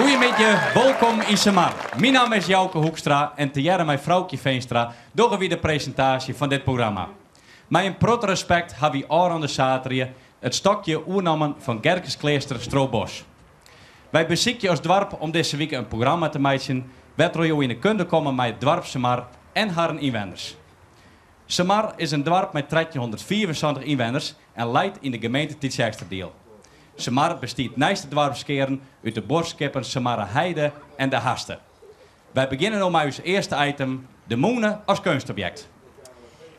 Goeiemiddei, wolkom yn Samar. Myn namme is Jouke Hoekstra en tegearre mei Froukje Veenstra dogge wy de presintaasje fan dit programma. Mei in protte respekt ha wy ôfrûne saterdei it stokje oernommen fan Gerkeskleaster Strobos. Wy besykje as doarp om dizze wike in programma te meitsjen wêrtroch jo yn 'e kunde komme mei it doarp Samar en harren ynwenners. Samar is in doarp mei 1375 ynwenners en leit yn de gemeente Tytsjerksteradiel. Samar bestiet neist de doarpskearn út de buorskippen Samarreheide en De Haste. Wy begjinne no mei ús earste item, de mûne as keunstobjekt.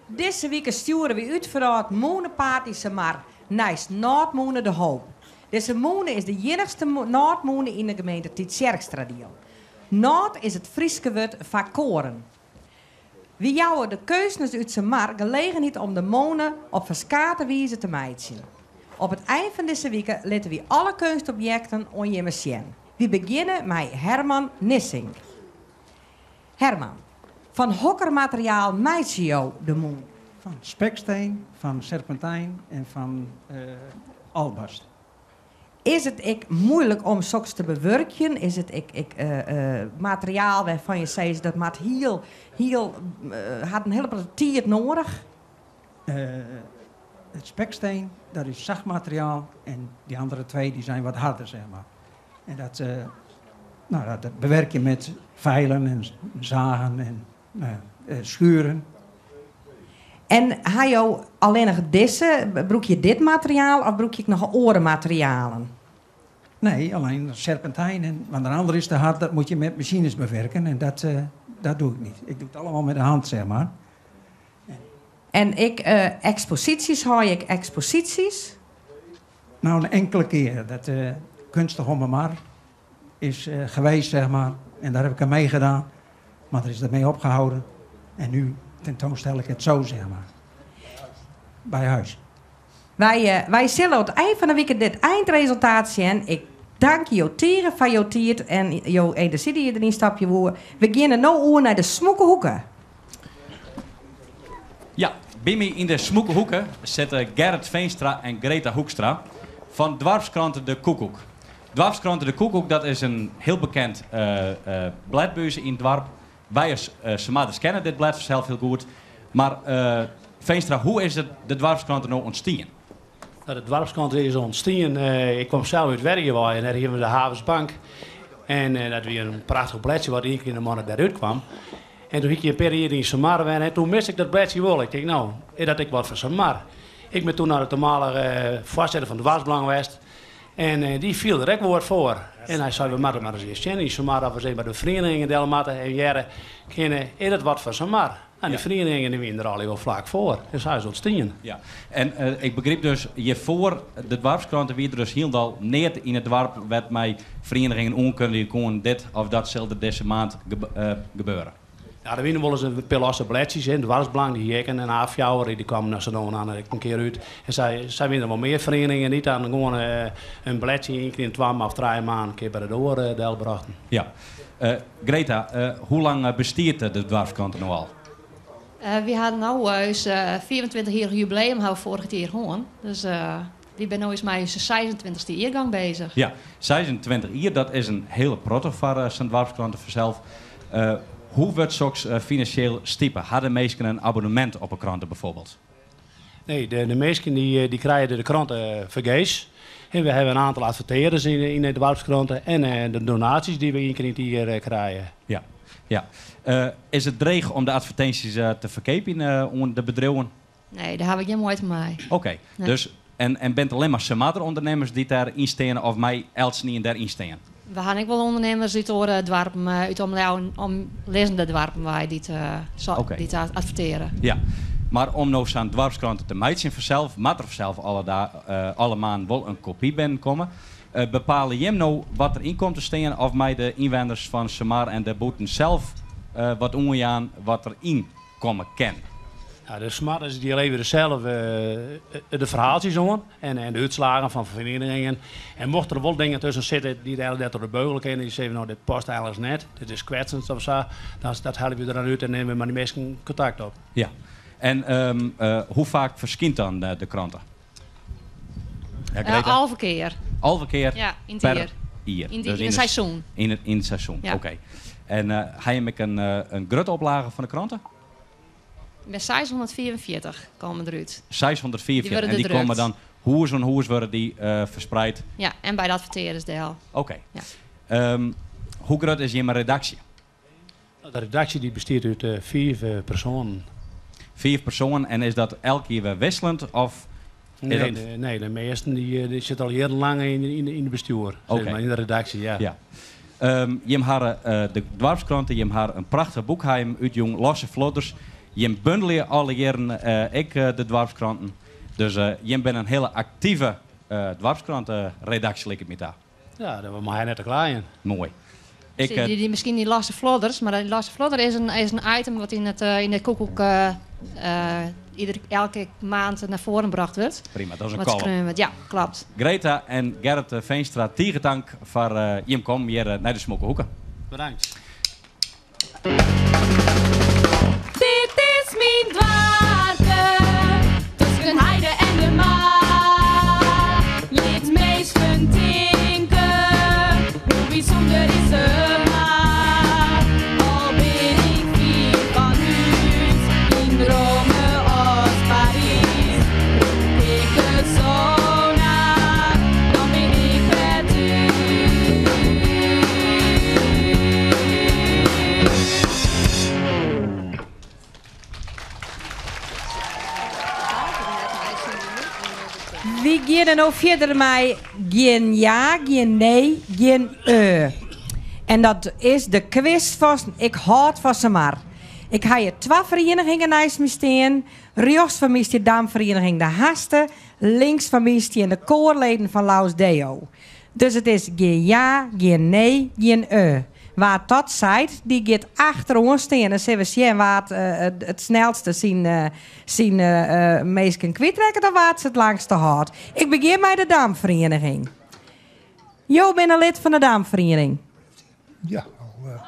Dizze wike stjoere wy út foar it mûnepaad yn Samar, neist nôtmûne De Hoop. Dizze mûne is de iennichste nôtmûne yn de gemeente Tytsjerksteradiel. Nôt is it Fryske wurd foar koaren. Wy jouwe de keunstners út Samar gelegenheid om de mûne op ferskate wize te meitsjen. Op it ein fan dizze wike litte wy alle keunstobjekten oan jimme sjen. Wy begjinne mei Herman Nissing. Herman, fan hokker materiaal meitsje jo de mûne? Fan speksteen, fan serpentijn en fan albast. Is it ek muoilik om soks te bewurkjen? Is it ek, ek materiaal wêrfan't je sizze dat moat hiel, hiel, hat in hiele protte tiid nedich? Het speksteen, dat is zacht materiaal en die andere twee die zijn wat harder, zeg maar. En dat, nou, dat bewerk je met vijlen en zagen en nou ja, schuren. En ha jo allinnich dizze, brûke je dit materiaal of brûke je ek noch oare materialen? Nee, alleen serpentijn. En, want de andere is te hard, dat moet je met machines bewerken. En dat, dat doe ik niet. Ik doe het allemaal met de hand, zeg maar. En ek eksposysjes, ha je ek eksposysjes? Nou, een enkele keer. Dat Kunstig om de Mar is geweest, zeg maar. En daar heb ik aan meegedaan. Maar er is ermee opgehouden. En nu tentoonstel ik het zo, zeg maar. Bij huis. Wy, wy sille oan it ein fan de wike dit eindresultaat sjen. Ik tankje jo tige foar jo tiid en jo enerzjy dy't je deryn stopje woe. We geane no oer nei de Smûke Hoeke. Ja, by my yn de Smûke Hoeke sitte Gerrit Veenstra en Greta Hoekstra fan doarpskrante De Koekoek. Doarpskrante De Koekoek dat is in hiel bekend blêd by ús yn it doarp. Wy as Samarders kenne dit blêd fansels hiel goed. Mar Veenstra, hoe is de doarpskrante no ûntstien? Nou, de doarpskrante is ûntstien. Ik kwam sels út Wergea wei en dêr hiene we de Havensbank. En dat wie in prachtich bledsje wat ien kear yn de moanne dêrút kwam. En doe hie ik in pear jier yn Samar wenne en doe miste ik dat bledsje wol. Ik tink, no, is dat ek wat foar Samar? Ik bin doe nei de toenmalige foarsitter fan it doarpsbelang west. En dy fielde der ek wol wat foar. En hy sei, we moatte mar ris earst sjen yn Samar of we ris even by de ferieningen del moatte en hearre kinne, is dat wat foar Samar? En de ferieningen dy wiene der allegear wol flak foar. En sa is it ûntstien. Ja, en ik begryp dus, hjirfoar de doarpskrante wie der dus hielendal neat yn it doarp wêr't mei ferienigingen oankundigje koenen dit of dat sil der dizze maand gebeure. Ja, der wiene wolris in pear losse bledsjes, hè. Doarpsbelang dy hie ek in A fjouwer, dy kamen sa no en dan ek in kear út. En sa wiene der wol mear ferieningen dy't dan gewoan in bledsje ien kear yn twa of trije maand in kear by de doar delbrochten. Ja. Greta, hoe lang bestiet de doarpskrante no al? Wy ha no ús 25-jierrich jubileum ha we foarich jier hân. Dus wy binne no eens mei ús 26e jiergong beuzich. Ja, 26 jier, dat is in hiele protte foar sa'n doarpskrante fansels. Hoe wurdt soks finansjeel stipe? Ha de minsken in abonnemint op 'e krante bijvoorbeeld? Nee, de minsken dy krije de krante fergees. En we hawwe in oantal advertearders yn de doarpskrante en de donaasjes dy't we ien kear yn it jier krije. Ja, ja. Is it dreech om de advertinsjes te ferkeapjen oan de bedriuwen? Nee, dêr ha we gjin muoite mei. Oké, Nee. dus en binne it allinnich mar Samarder ûndernimmers dy't dêr yn steane of mei eltsenien dêr yn stean? We ha ek wol ûndernimmers út oare doarpen, út omlizzende doarpen wei dy't dy't advertearje. Ja, mar om no sa'n doarpskrante te meitsjen fansels, moat der fansels alle maanden wol in kopy binnenkomme. Bepale jim no wat der yn komt te stean of mei de ynwenners fan Samar en dêrbûten sels wat oanjaan wat der yn komme kin? Ja, de Samarders dy leverje sels de ferhaaltsjes oan en de útslaggen fan ferieningen. En mocht der wol dingen tusken sitte dy't eigenlijk net troch de beugel kinne, dy sizze no dit past eigenlijk net, dit is kwetsend of sa, dan dat helje we der dan út en nimme we mei dy minsken kontakt op. Ja, en hoe faak ferskynt dan de krante? Ja, Greta? 11 kear. 11 kear Ja, yn it per, jier. Jier. Yn, Dus yn it seizoen. Yn it, yn it seizoen, Ja. oké. En eh ha jim ek in, eh, in grutte oplage fan de krante? By 645 komme derút. 645. Dy wurde En dy der drukt. komme dan hûs oan hûs wurde dy eh, ferspraat. Ja, en by de advertearders del. Oké. Ja. Hoe grut is jimme redaksje? De redaksje dy bestiet út eh, fiif eh, persoanen. Fiif persoanen en is dat elk jier wer wisseljend? Of is Nee, dat- de, nee, de measten dy, eh, dy sitte al jierrenlang yn, yn, yn it bestjoer. Sis Oké. mar, yn de redaksje, ja. Ja. Jim hawwe eh, de doarpskrante, jim hawwe in prachtich boek ha jim útjûn, Losse Flodders. Jim bundelje alle jierren eh, ek eh, de doarpskranten. Dus eh, jim binne in hiele aktive eh doarpskrante-redaksje, liket my ta. Ja, dêr mei hy net te kleien. Moai. Ik, Die, die, die, miskien dy losse flodders, mar dy losse flodder is in, is in item wat yn it, eh, yn de koekoek eh, eh, ieder, elke maand nei foaren brocht wurdt. prima, dat is in Wat column. skreaun wurdt. Ja, kloppet. Greta en Gerrit Veenstra, tige tank foar eh, jim kommen hjir eh, nei de Smûke Hoeke. Bedankt. Dit is myn doarpke, tusken heide en de mar. Lit minsken tinke, hoe bysûnder is de mar. Al bin ik fier fan hûs, yn Rome of Parys. Rûk ik de sauna, dan bin ik wer thús. Wy geane no fierder mei gjin ja, gjin nee, gjin eh. En dat is de kwis fan Ik hâld fan Samar. Ik ha hjir twa ferienigingen neist my stean. Rjochts fan my stiet damferieniging De Haste. Links fan my stean de koarleden fan Laus Deo. Dus it is gjin ja, gjin nee, gjin eh. Wa't dat seit, dy giet achteroan stean. En sille we sjen wa't eh, it snelste syn, eh, syn eh, eh, minsken kwytrekket of wa't se it langste hâldt. Ik begjin mei de damferieniging. Jo binne lid fan de damferiening. Ja, al, eh,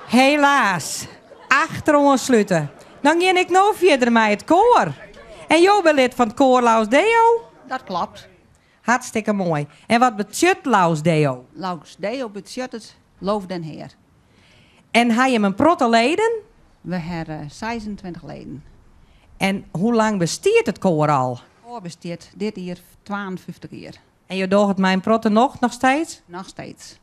Helaas, achteroan slute. Dan gean ik no fierder mei it koar. En jo binne lid fan it koar Laus Deo? Dat kloppet. Hartstikke moai. En wat betsjut Laus Deo? Laus Deo betsjut it loof den Hear. En ha jim in protte leden? We hawwe 26 leden. En hoe lang bestiet it koar al? Koar bestiet dit jier 52 jier. En jo dogge it mei in protte nocht noch steeds? Noch steeds.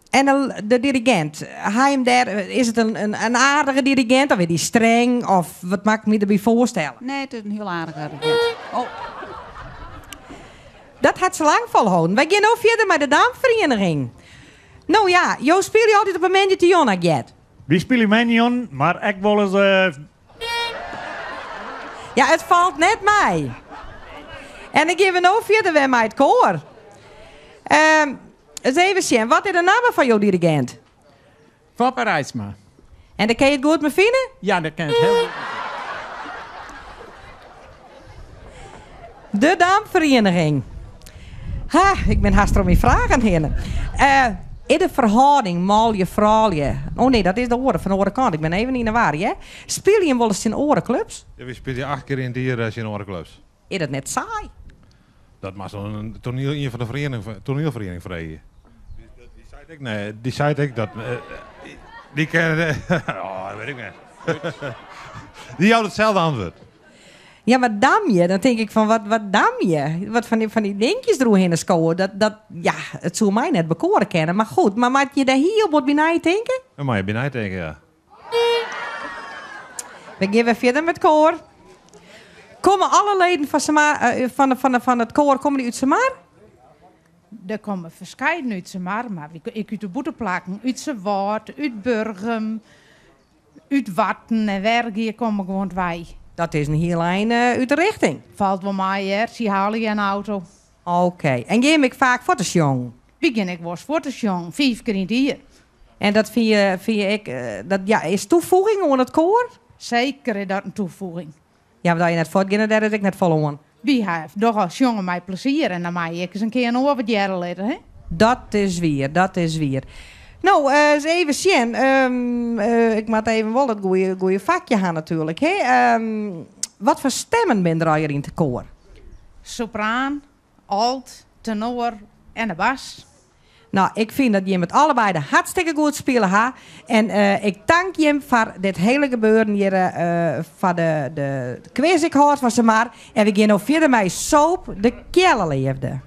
En de, de dirigint, ha jim dêr, is it in, in, in aardige dirigint of is dy streng? Of wat moat ik my derby foarstelle? Nee, it is in hiel aardige dirigint. Oh, Dat hat se lang folholden. Wy geane no fierder mei de damferieniging. No ja, jo spylje altyd op in moandeitejûn, ha ik heard. Wy spylje moandeitejûn, mar ek wolris eh, Ja, it falt net mei. En dan geane we no fierder wer mei it koar. Ehm, ris even sjen, wat is de namme fan jo dirigint? Foppe Reitsma. En dêr kinne je it goed mei fine? Ja, dat kin it hiel goed. De damferieniging. Ha, ik bin hast troch myn fragen hinne. Eh, is de ferhâlding manlju-froulju... Oh nee, dat is de oare, fan de oare kant. Ik bin even yn 'e war, hè? Spylje jim wolris tsjin oare klups? Ja, wy spylje 8 kear yn it jier tsjin oare klups. Is dat net saai? Dat moat in toaniel, ien fan de feriening, toanielferiening freegje. Dy seit ek, nee, dy seit ek dat. Eh, dy ken, oh, dat wit ik net. Dy jout itselde antwurd. Ja, mar damje, dan tink ik fan wat, wat damje? Wat fan dy dinkjes deroerhinne skowe, dat, dat, ja, it soe my net bekoare kinne. Mar goed, mar moatte je dêr hiel bot by neitinke? Dan moatte je by neitinke, ja. We geane wer fierder mei it koar. Komme alle leden fan, Samar, eh, fan, de, fan, de, fan it koar komme dy út Samar? Der komme ferskeidene út Samar, mar ek út de bûtenplakken, út Suwâld, út Burgum, út Warten en Wergea komme gewoan wei. Dat is in hiel ein eh, út de rjochting. Falt wol mei, hear. Sy helje in auto. Oké. En geane jim ek faak fuort te sjongen? Wy geane ek wolris fuort te sjongen, 5 kear yn it jier. En dat fine je, fine je ek, eh, dat, ja, is tafoeging oan it koar? Seker is dat in tafoeging. Ja, want as je net fuortgeane, dêr is ek net folle oan. Wy ha dogge sjonge mei plezier en dan mei ik ris in kear in oar wat hearre litte, hè? Dat is wier, dat is wier. No, eh, ris even sjen. Eh, ik moat even wol it goede, goede fakje ha natuerlik. Hè? Wat foar stimmen binne der allegear yn it koar? Sopraan, alt, tenor en de bas. Nou, ik fyn dat jim it allebeide hartstikke goed spile ha. En ik tank jim foar dit hiele gebeuren hjir foar de de kwis Ik hâld fan Samar. En we gean no fierder mei Soap de Kealleleafde.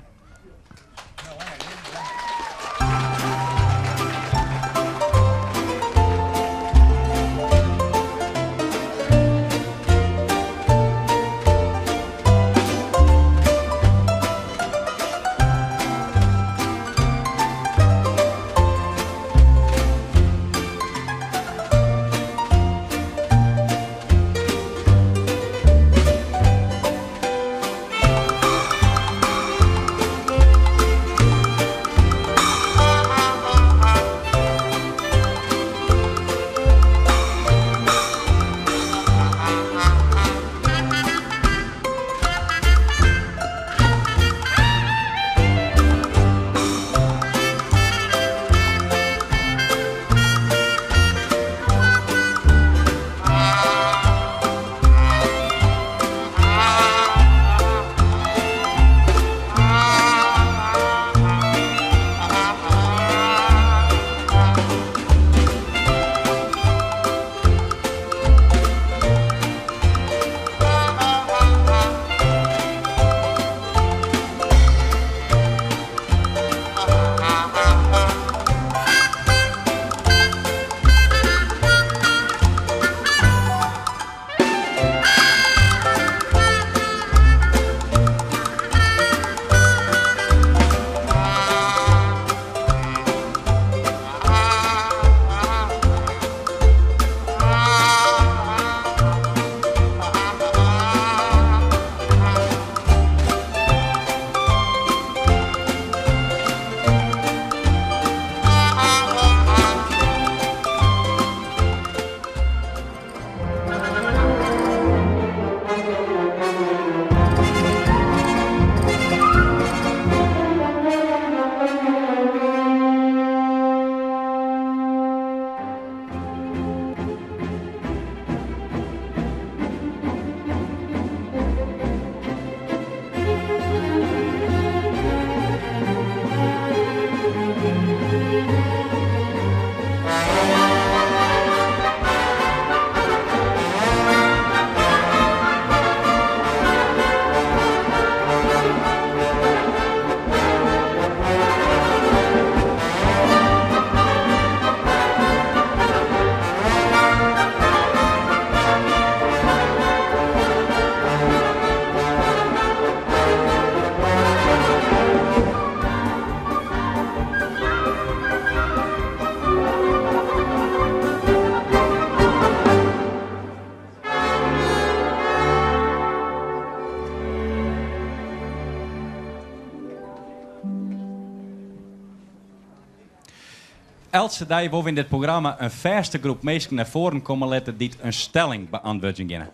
Eltse dei wol we yn dit programma in fêste groep minsken nei foaren komme litte dy't in stelling beantwurdzjen geane.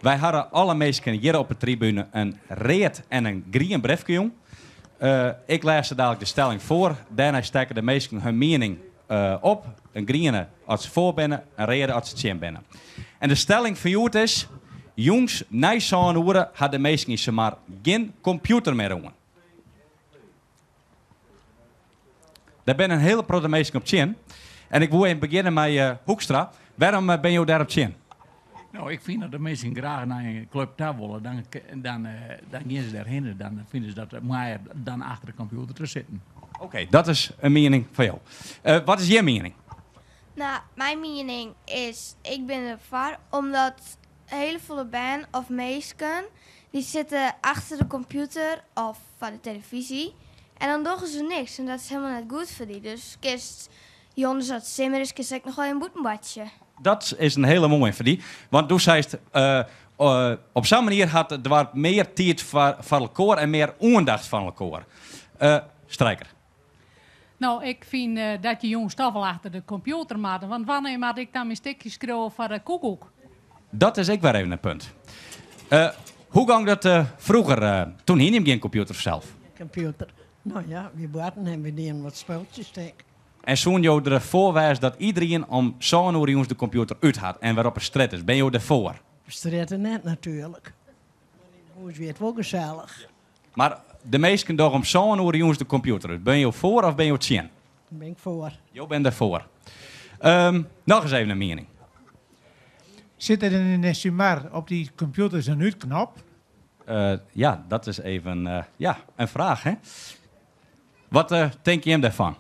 Wy hawwe alle minsken hjir op 'e tribune in read en in grien briefke jûn. Ik lês sa dalik de stelling foar. Dêrnei stekke de minsken hun miening op. In griene as se foar binne, in reade as se tsjin binne. En de stelling fan hjoed is, jûns nei sân oere ha de minsken yn Samar gjin kompjûter mear oan. Dêr binne in hiele protte minsken op tsjin. En ik woe even begjinne mei Hoekstra. Wêrom binne jo dêrop tsjin? No, ik fyn dat de minsken graach nei in klup ta wolle, dan, dan, dan gean se dêrhinne. Dan fine se dat moaier dan achter de kompjûter te sitten. Oké, dat is in miening fan jo. Wat is jim miening? No, myn miening is, ik bin der foar, omdat hiele folle bern of minsken dy sitte achter de kompjûter of foar de telefyzje en dan dogge se niks en dat is helemaal net goed foar dy. Dus kinst jûns as it simmer is, kinst ek noch wol even bûten boartsje. Dat is in hiele moaie foar dy. Want do seist, op sa'n manier hat it doarp mear tiid foar elkoar en mear oandacht fan elkoar. Strijker. No, ik fyn dat je jûns toch wol achter de kompjûter moatte, want wannear moat ik dan myn stikje skriuwe foar de Koekoek? Dat is ek wer even in punt. Hoe gong dat froeger? Toen hiene jim gjin kompjûter sels? Kompjûter? No ja, wy boarten en wy dienen wat spultsjes ek. En soene jo der foar wêze dat iederien om sân oere jûns de kompjûter út hat en wer op 'e strjitte is? Binne jo derfoar? Op 'e strjitte net natuerlik. Mar yn 'e hûs wie it wol gesellich. Mar De minsken dogge om sân oere jûns de kompjûter út. Binne jo foar of binne jo tsjin? Dan bin ik foar. Jo binne derfoar. Noch ris even in miening. Sit der yn de Sumar op dy kompjûters in útknop? Ja, dat is even ja, in fraach, hè? Wat tinke jim dêrfan?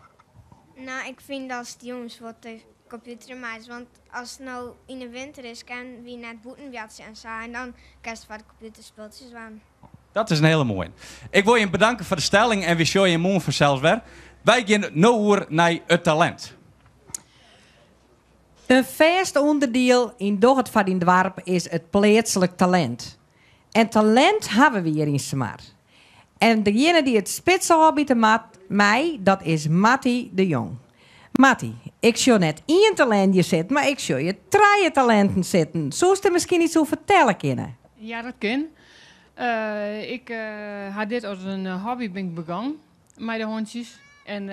No, ik fyn datst jûns wol te kompjûterje meist, want as it no yn de winter is, kin wy net bûten boartsje en sa en dan kinst foar de kompjûter spultsjes dwaan. Dat is in hiele moaie. Ik wol jim bedanke foar de stelling en wy sjogge jim moarn fansels wer. Wy gean no oer nei it talint. In fêst ûnderdiel yn Doch it foar dyn doarp is it pleatslik talint. En talint hawwe wy hjir yn Samar. En dejinne dy't it spits ôfbite moat mei, dat is Mattie de Jong. Mattie, ik sjoch net ien talint hjir sitten, mar ik sjoch hjir trije talinten sitten. Soest der miskien iets oer fertelle kinne? Ja, dat kin. Ik ha dit as in hobby bin ik begûn mei de hûntsjes. En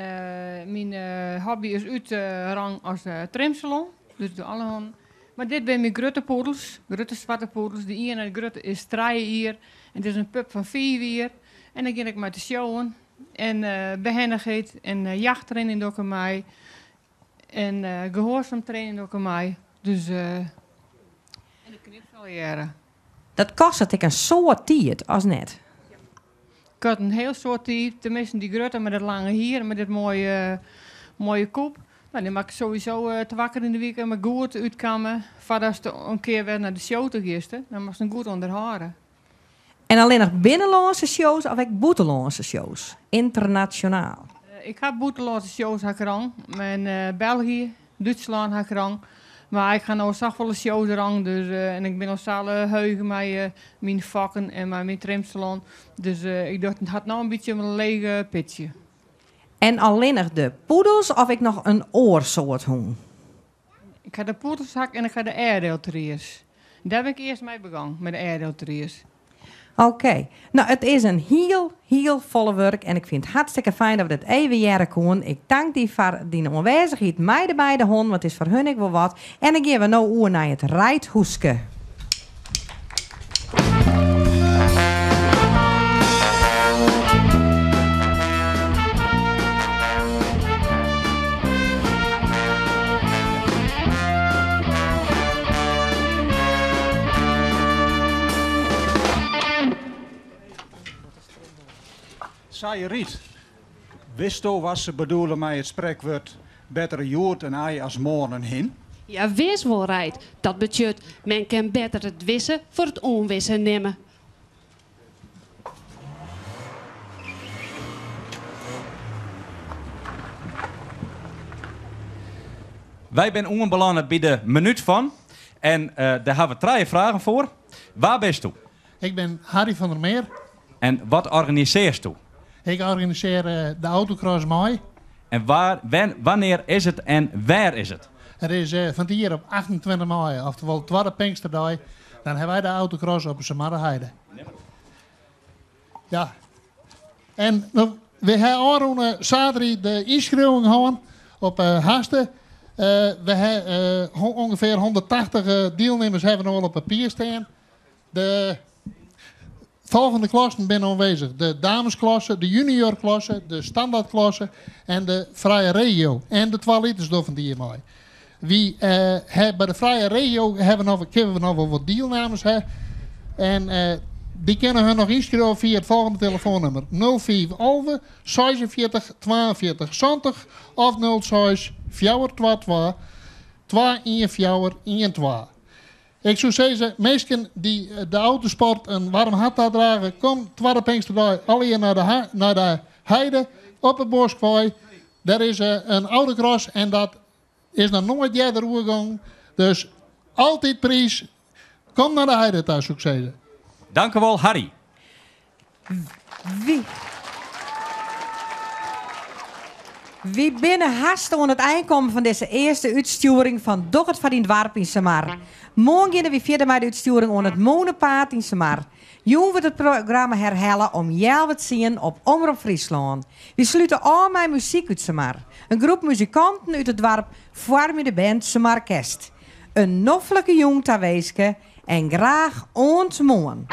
myn hobby is útrûn as trimsalon, dus doe alle hûnen. Mar dit binne myn grutte poedels, grutte swarte poedels. De iene grutte is trije jier en dit is in pup fan fiif jier. En dan gean ik mei te showen en behennichheid en jachttraining doch ik mei. En gehoarsaamtraining doch ik mei. Dus en de knipsel allegearre. Dat kostet ek in soad tiid, as net? Kostet in hiel soad tiid, teminsten dy grutte mei dat lange hier, mei dit moaie, moaie kop. No, dy moat ik sowieso twa kear yn de wike mar goed útkamme foardatst in kear wer nei de show toe giest. Dan moatst him goed ûnderhâlde. En allinnich binnenlânske shows of ek bûtenlânske shows? Ynternasjonaal? Ik ha bûtenlânske shows ha ik rûn. In België, Dútslân ha ik rûn. Mar ik ha no safolle shows rûn, dus en ik bin al sa heech mei myn fokken en mei myn trimsalon. Dus ik tocht, it hat no in bytsje in leech pitsje. En allinnich de poedels of ek noch in oar soart hûn? Ik ha de poedels ha ik en ik ha de Airedale Terriers. Dêr bin ik earst mei begûn, mei de Airedale Terriers. Oké. No, it is in hiel, hiel folle wurk en ik fyn it hartstikke fijn dat we dit even hearre koenen. Ik tank dy foar dyn oanwêzichheid mei de beide hûnen, want it is foar hun ek wol wat. En dan gean we no oer nei it Reidhûske. Sei Riet, Witsto wat se bedoele mei it sprekwurd better hjoed in ei as moarn in hin? Ja, wis wol, Reid. Dat betsjut, men kin better it wisse foar it ûnwisse nimme. Wy binne oanbelanne by de minút fan en dêr hawwe we trije fragen foar. Wa bisto? Ik bin Harry van der Meer. En wat organisearsto? Ik organisearje de autocross mei. En waar, wannear is it en wêr is it? It is fan it jier op 28 maaie, oftewol twadde Pinksterdei. Dan hawwe wy de autocross op de Sumarreheide. Ja. En we hawwe ôfrûne saterdei de ynskriuwing hân op Haste. We hawwe ûngefear 180 dielnimmers hawwe no al op papier stean. De folgjende klassen binne oanwêzich, de damesklasse, de juniorklasse, de standaardklasse en de frije regio. En de twa liters dogge fan it jier mei. Wy hawwe by de frije regio hawwe noch, kinne we noch wol wat dielnamers ha. En dy kinne har noch ynskriuwe fia it folgjende telefoannûmer 0511 46 42 70 of 06 422 214 12. Ik soe sizze, minsken dy't de autosport in waarm hart tadrage, kom twadde Pinksterdei allegear nei de nei de heide op 'e Boskwei. Dêr is in autocross en dat is noch noait earder oergongen. Dus altyd priis. Kom nei de heide ta, soe ik sizze. Dankewol Harry. Wy. Wy binne hast oan it ein kommen fan dizze earste útstjoering fan Doch it foar dyn doarp yn Samar. Moarn geane wy fierder mei de útstjoering oan it Mûnepaad yn Samar. Jûn wurdt it programma herhelle om healwei tsien op Omrop Fryslân. Wy slute ôf mei muzyk út Samar. In groep muzikanten út it doarp foarmje de band Samarkest. In noflike jûn tawinske en graach oant moarn.